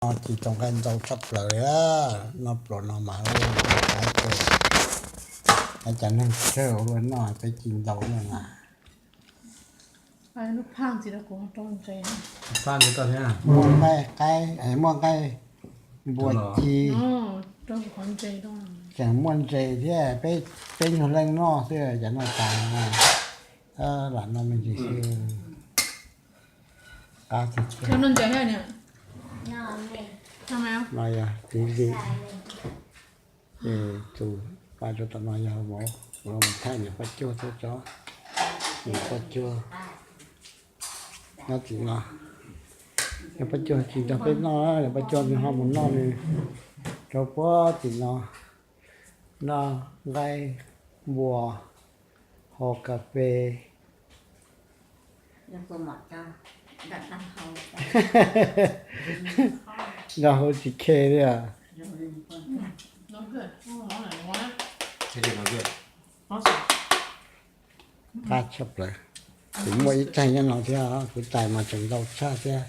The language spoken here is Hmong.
Ci tau nqaij ntau tshaj plaws li, noj pluas no mas, cov neeg tsawg ua luaj noj peb ci ntau no mas. Muaj nqaij qaib, muaj nqaij npua ci, tseem muaj ntses thiab, peb nyuag leej noj xwb ces noj tas, lam noj me ntsis xwb. Qab, no yog tiv li, ces tus paj rau tom no yog vauv, kuv los mus thaij niam poj cuag thiab tso, niam poj cuag nyob tim no. Niam poj cuag tsis nrog peb noj, niam poj cuag nws ho mus noj nws rau puag tim no, noj nqaij npua, haus kas fes, nrog haus tsis khe li. Qab tshaj plaws. Kuv muaj ib txaig nyob no thiab, kuv tais mas tseem ntau tshaj thiab.